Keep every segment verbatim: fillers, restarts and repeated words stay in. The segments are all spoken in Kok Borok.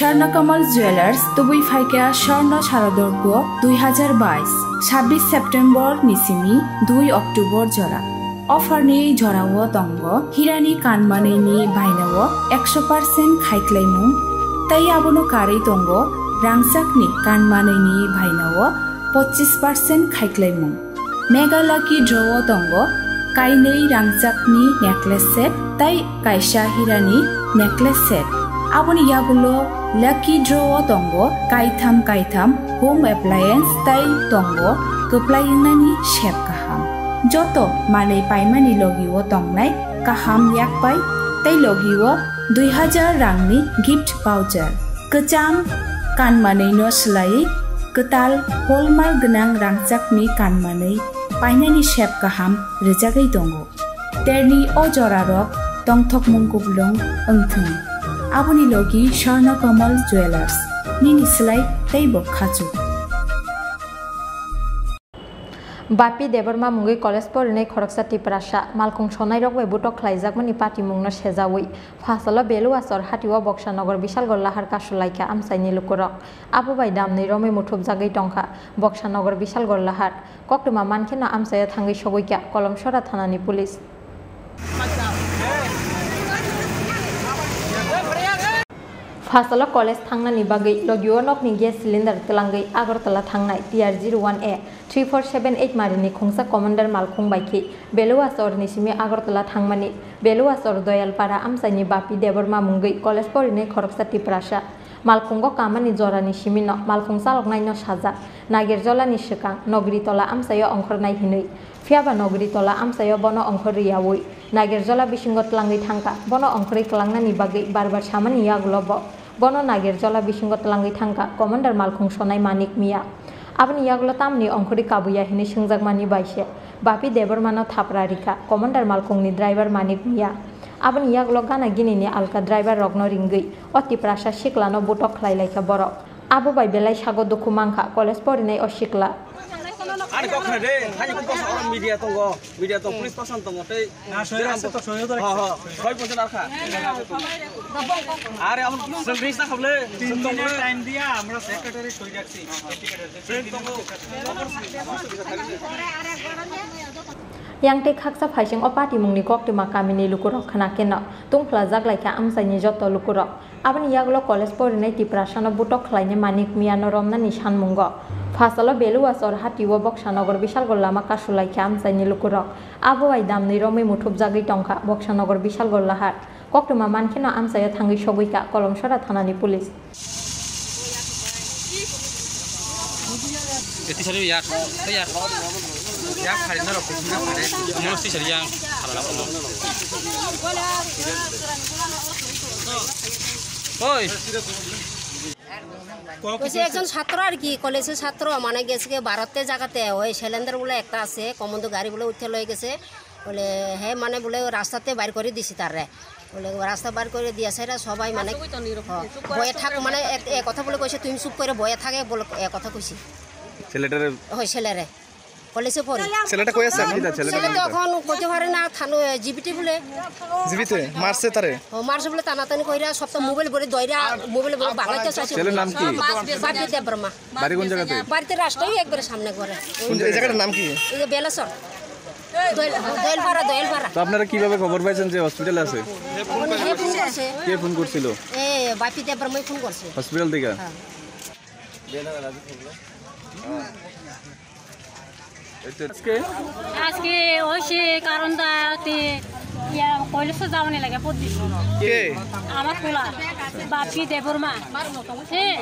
Swarnakamal Jewelers, tubui phaikha Swarno Sharadorgo dui hazar bais, sabbish September ni simi dui October jora. Offer ni jorao tongo hirani kanmanwi ni bainao ekso percent khaiklaimung, tei abono karwi tongo rangchakni kanmanwi ni bainao pochis percent khaiklaimung. Mega Lucky Draw o tongo kainwi rangchakni necklace set tei kaisa hirani necklace set. Aboni yagulo Lucky Draw o tongo kaitham kaitham home appliance tei tongo kwplai wngnani sep kaham. Joto manwi paimani logi o tongnai kaham yakpai tei logi o dui hazar rangni gift voucher. Kwcham kanmanwi no swlaiwi kwtal hallmark gwnang rangchakni kanmanwi painani sep kaham rwjagwi tongo. Terni o jorarok tongthokmung kuplung wngthung. Aboni logi Swarno Kamal Jewelers, nini swlai teibo khachuk. Bapi Debbarma mungwi college porinai khoroksa Tiprasa malkhung sonairok bai butok khlaijakmani patimungno sejawi Phasalo Beluasor hatio Boksa Nogor Bishalgor lahar kasulaikha amchaini lukurok. Abo bai damni romwi muthubjagwi tongkha Boksa Nogor Bishalgor lahar. Koktwma mankheno amchaio thangwi sogwikha Kolomsora thanani police. Phasalo college thangnani bagwi logio nokni gas cylinder twlangwi Agartala thangnai T R zero one A three four seven eight marini khungsa commander malkhung bai khe Beluasorni simi Agartala thangmani Beluasor Doyalpara amchaini Bapi Debbarma mungwi college porinai khoroksa Tiprasa. Malkhungo kamani jorani simino malkhung chaloknaino sajak Nagerjolani swkang Nogri Tola amchaio ongkhornai hinwi. Phiyaba Nogri Tola amchaio bono ongkhor rwyawi Nagerjola bisingo twlangwi thangkha. Bono ongkhorwi kwlangnani bagwi bar bar samani yagulo bo bono Nagerjola bisingo twlangwi thangkha Commander malkhung sonai Manik Miya. Aboni yagulo tamni ongkhorwi kabuya hinwi swngjakmani bai se Bapi Debbarmano thapra rikha Commander malkhungni driver Manik Miya. Aboni yagulo gana ginini alka driver rokno ringwi o Tiprasa siklano butok khlai laikha borok. Abo bai belai sago dukhu mankha college porinai o sikla. Ani kok khna de, hani kok kosa oro media tongo, media tong, police kosa tongo tei. Na, soi ase to, soi to. Ha, ha, soi pojana kha. Are amon police na khable. Tin minute time diya, amra secretary soi rakhi. Friend tongo. Yang tei khaksa phaising o patimungni koktwma kamini lukurok khna keno tungphlajak laikha amchaini joto lukurok. Aboni yagulo college porinai Tiprasano butok khlainai Manik Miyano romnani sanmungo. Phasalo Beluasor hatio Boksanogor Bishalgor lama kasulaikha amchaini lukurok. Abo bai damni romwi muthubjagwi tongkha Boksanogor Bishalgor lahar. Koktwma mankheno amchaio thangwi sogwikha Kolomsora thanani police. Eti sari yak, yak. Yak hari norok kusina hari. Amo si sari yang. Oi. কইছে একজন ছাত্র আর কি, কলেজের ছাত্র, মানে গেছে গিয়ে বারোতে জায়গাতে ওই সিলিন্ডার বলে একটা আছে, কমন্ডো গাড়ি বলে উঠে লয়ে গেছে। বলে, হ্যাঁ, মানে বলে রাস্তাতে বাইর করে দিছি তারে। বলে রাস্তা বাইর করে দিয়া সেটা সবাই মানে, হ, বয়ে থাক, মানে এক, এক কথা বলে কইছে, "তুমি চুপ করে বয়ে থাকে," বলে এক কথা কইছে। ছেলেটারে ওই ছেলেরে। কলেজে পড়ে। ছেলেটা কই আছে এখন? ছেলে তো এখন কইতে পারে না, থানো, জিবিটি বলে। জিবিতে মারছে তারে? ও, মারছে বলে টানাটানি কইরা সব তো মোবাইল বলে দইরা, মোবাইল বলে বাংলাতে চাইছে। ছেলের নাম কি? বাপি দেববর্মা। বাড়ি কোন জায়গাতে? বাড়িতে রাস্তায় একবারে সামনে ঘরে। কোন জায়গা? এই জায়গাটার নাম কি? এই যে বেলাসর। দোয়েল-, দোয়েলপাড়া, দোয়েলপাড়া। তো আপনারা কিভাবে খবর পাইছেন যে হসপিটালে আছে? ওখানে কে ফোন করছে? কে ফোন করছিল? এ, বাপি দেববর্মাই ফোন করছে। হসপিটাল থেকে? হ্যাঁ। এই তো আজকে? আজকে ওই সে কারণ দা তে ইয়া কলেজে যাওয়ানি লাগে পড়ছি। কে? আমার পোলা, বাপি দেববর্মা। হ্যাঁ।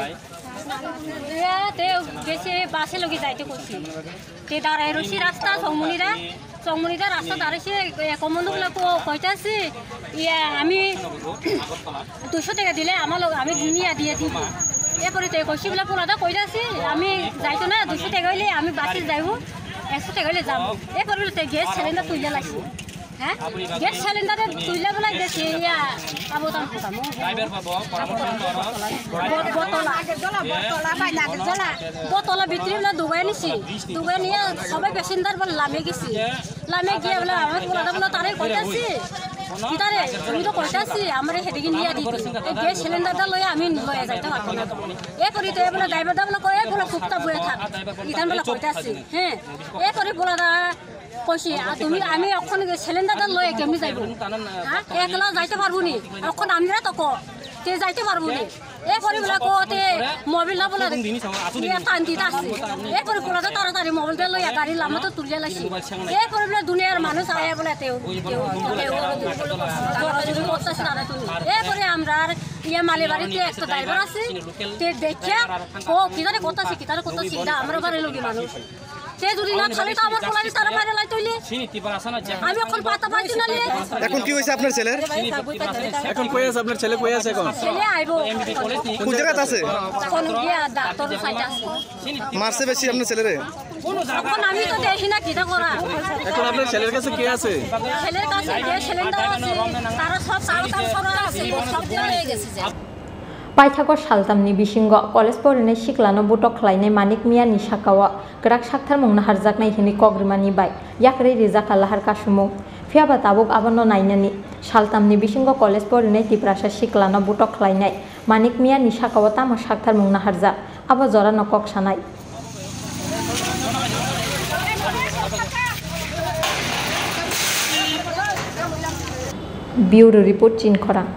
ইয়া তে গেছে বাসে লগে যাইতে করছি। Te darai rosi rasta songmuni da, songmuni da rasta darai se, e, komon duk la ko koita si, iya, ami দুইশো টাকা দিলে আমার লোক আমি দুনিয়া দিয়ে দিব। এরপরে তো কইছি বলে পোলা দা কইতা আছি, আমি যাইতো না, দুইশো টাকা হইলে আমি বাসে যাইব, একশো টাকা হইলে যাবো। এরপরে বলে তো গ্যাস সিলিন্ডার তুইলে লাগছে। হ্যাঁ? গ্যাস সিলিন্ডারে তুইলা বলে গেছে, ইয়া, আবো তাম কোথাম। ব-, বোতলা। বোতলা ভিতরে না দুবাই নিছি। দুবাই নিয়ে সবাই প্যাসেঞ্জার বলে লামে গেছি। লামে গিয়ে বলে, আমার পোলাটা বলে, তারাই কইতাছি। Kitare, তুমি তো কইতাছি, আমারে হেদিকে নিয়ে দিতে। এই গ্যাস সিলিন্ডারটা লইয়া আমি লইয়া যাইতে পারবো না। এরপরে তো এগুলো ড্রাইভার দাবলো কয়, এগুলো চুপচাপ বয়ে থাক। ইতান বলে কইতাছি, হ্যাঁ। এরপরে বলা দা কইছি, আর তুমি, আমি এখন সিলিন্ডারটা লইয়া কেমনি যাইবো? হ্যাঁ, একলা যাইতে পারবো নি? এখন আমরা তো ক, তে যাইতে পারবো নি? এরপরে বলে কোতে মোবাইল না বলে ইয়ে শান্তি আছে। এরপরে বলে তো তাড়াতাড়ি মোবাইলটা লইয়া গাড়ি লামা তো তুলিয়া লাইছি। এরপরে বলে দুনিয়ার মানুষ আয়া বলে তেও, তেও, তেও, জোরাজুরি করতেছে তারা তুমি। এরপরে আমরা আর ইয়ে মালে বাড়িতে একটা ড্রাইভার আছে, তে দেখিয়া ও কিতারে করতেছে, কিতারে করতেছে, এটা আমরা বাড়ির লোকই মানুষ। তে যদি না খালে তো আমার পোলারে তারা বাইরে লাইতে হইলে। আমি এখন পাতা পাইছি না রে। এখন কি হয়েছে আপনার ছেলের? এখন কই আছে আপনার ছেলে? কই আছে এখন? ছেলে আইবো। কোন জায়গাতে আছে? এখন গিয়া ডাক্তার সাইড আছে। মারছে বেশি আপনার ছেলেরে? এখন আমি তো দেখি না কিটা করা। এখন আপনার ছেলের কাছে কে আছে? ছেলের কাছে যে সিলিন্ডার আছে, তারা সব তারা তারা সব আছে, সব নিয়ে গেছে যে। Paithago saltamni bisingo college porinai siklano butok khlainai Manik Miyani sakao kwrak saktharmung naharjaknai hwnwi kok rimani bai yakarwi rijak kha lahar kasumung. Phiyaba tabuk abono nainani saltamni bisingo college porinai Tiprasa siklano butok khlainai Manik Miyani sakao tamo saktharmung naharjak, abo jorano kok sanai. Bureau Report, Chinkhorang.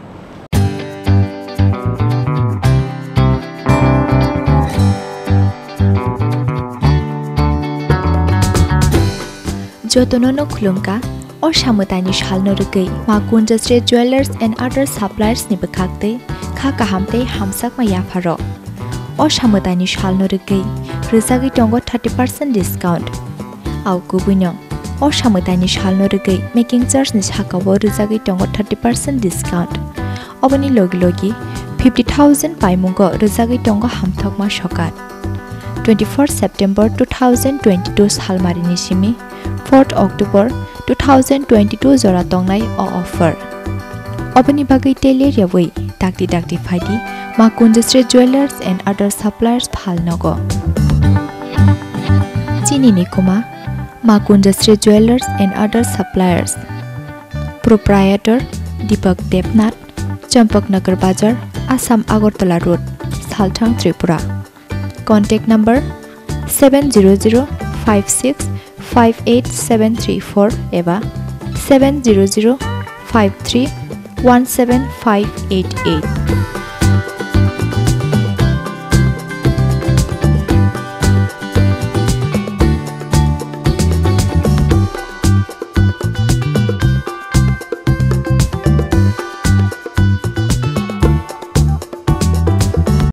Jotono no khulumkha, o samwtaini salno rwgwi Ma Kunjasri Jewellers and Other Suppliers ni bwkhak tei kha kaham tei hamjakma yapharok. O samwtaini salno rwgwi rwjagwi tongo thirty percent discount. Au kubuino, o samwtaini salno rwgwi making charge ni sakao rwjagwi tongo thirty percent discount. Oboni logi logi fifty thousand paimungo rwjagwi tongo hamthokma sokat. Twenty-four September two thousand twenty-two salmarini simi fourth October two thousand twenty-two jora tongnai o offer. Oboni bagwi tele rewui dakti dakti phaidi Ma Kunjasri Jewellers and Other Suppliers, Phalnogo. Chini ni kuma Ma Kunjasri Jewellers and Other Suppliers. Proprietor Deepak Debnath, Champaknagar Bazar, Assam Agartala Road, Salthang, Tripura. Contact number seven zero zero five six five eight seven three four eba seven zero zero five three one seven five eight eight.